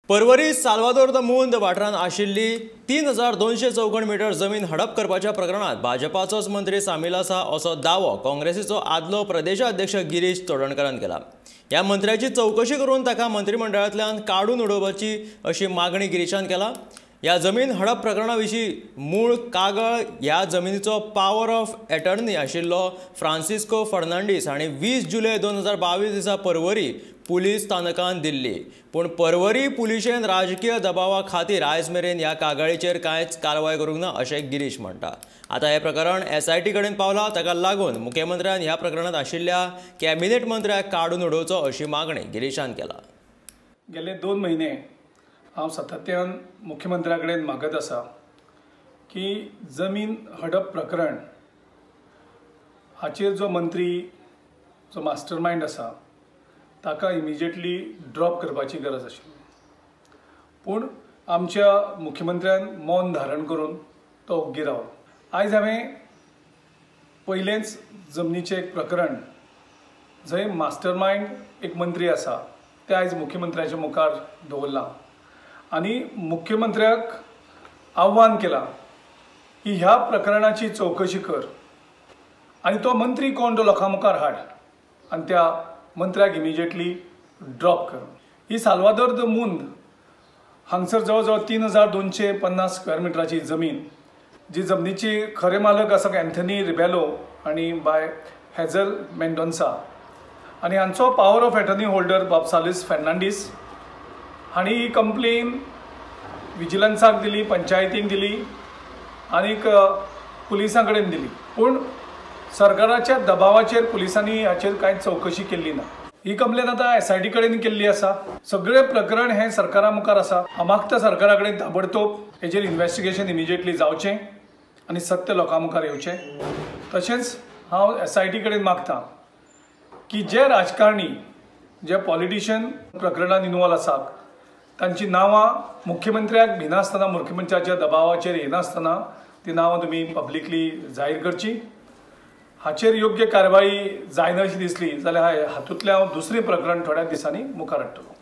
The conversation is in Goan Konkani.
पर्वरी साल्वादोर the मुंद वाठारांत आशिल्ली 3200 चौखण मिटर जमीन हडप करपाच्या प्रकरणात भाजपाचोच मंत्री सामील आसा असो दावो काँग्रेसीचो आदलो प्रदेशाध्यक्ष गिरीश चोडणकारान केला। ह्या मंत्र्याची चवकशी करून ताका मंत्रिमंडळांतल्यान काडून उडोवपाची अशी मागणी गिरीशान केला। ह्या जमीन हडप प्रकरणा विशीं मूळ कागळ ह्या जमिनीचो पावर ऑफ एटर्नी आशिल्लो फ्रांसिस्को फर्नांडीस हांणी 20 जुलय 2022 दिसा पर्वरी पुलीस स्थानकान दिल्ली। पूण पर्वरी पुलिशेन राजकीय दबावा खातीर आयज मेरेन ह्या कागाळीचेर कांयच कारवाय करूंक ना अशें गिरीश म्हणटा। आतां हें प्रकरण SIT कडेन पावलां, ताका लागून मुख्यमंत्र्यान ह्या प्रकरणांत आशिल्ल्या कॅबिनेट मंत्र्याक काडून उडोवचो अशी मागणी गिरीशान केला। गेले 2 महिने हांव सातत्यान मुख्यमंत्र्या कडेन मागत आसा की जमीन हडप प्रकरण हाचेर जो मंत्री जो मास्टरमाइंड आसा ताका इमिजिएटली ड्रॉप करपाची गरज आशिल्ली। पूण आमच्या मुख्यमंत्र्यान मौन धारण करून तो ओग्गी रावलो। आयज हांवें पयलेंच जमनीचें एक प्रकरण जंय मास्टरमाइंड एक मंत्री आसा तें आयज मुख्यमंत्र्याच्या मुखार दवरलां आनी मुख्यमंत्र्याक आव्हान केलां की ह्या प्रकरणाची चवकशी कर आनी तो मंत्री कोण तो लोकां मुखार हाड आनी त्या मंत्र्याक इमिजिएटली ड्रॉप कर। ही साल्वादोर the मुंद हांगसर जवळ जवळ 3250 स्क्वेअर मिटराची जमीन, जी जमनीची खरे मालक आसा एन्थनी रिबेलो आनी बाय हेझल मेंडोन्सा आनी हांचो पावर ऑफ एटर्नी होल्डर बाब सालिस फर्नांडीस हांणी ही कंप्लेन विजिलन्साक दिली, पंचायतीक दिली आनीक पुलिसां कडेन दिली। पूण सरकाराच्या दबावाचेर पुलिसांनी हाचेर कांय चवकशी केल्ली ना। ही कंप्लेन आतां SIT कडेन केल्ली आसा। सगळें प्रकरण हें सरकारा मुखार आसा। हांव मागता सरकारा कडेन ताबडतोब हेजेर इन्वेस्टिगेशन इमिजिएटली जावचें आनी सत्य लोकां मुखार येवचें। तशेंच हांव SIT कडेन मागता की जे राजकारणी जे पॉलिटिशियन प्रकरणान इनवॉल्व आसात तांची नांवां मुख्यमंत्र्याक भिनासतना, मुख्यमंत्र्याच्या दबावाचेर येनासतना ती नांवां तुमी पब्लिकली जाहीर करची। हाचेर योग्य कारवाई जायना अशी दिसली जाल्यार हातूंतलें हांव दुसरें प्रकरण थोड्या दिसांनी मुखार हाडटलो।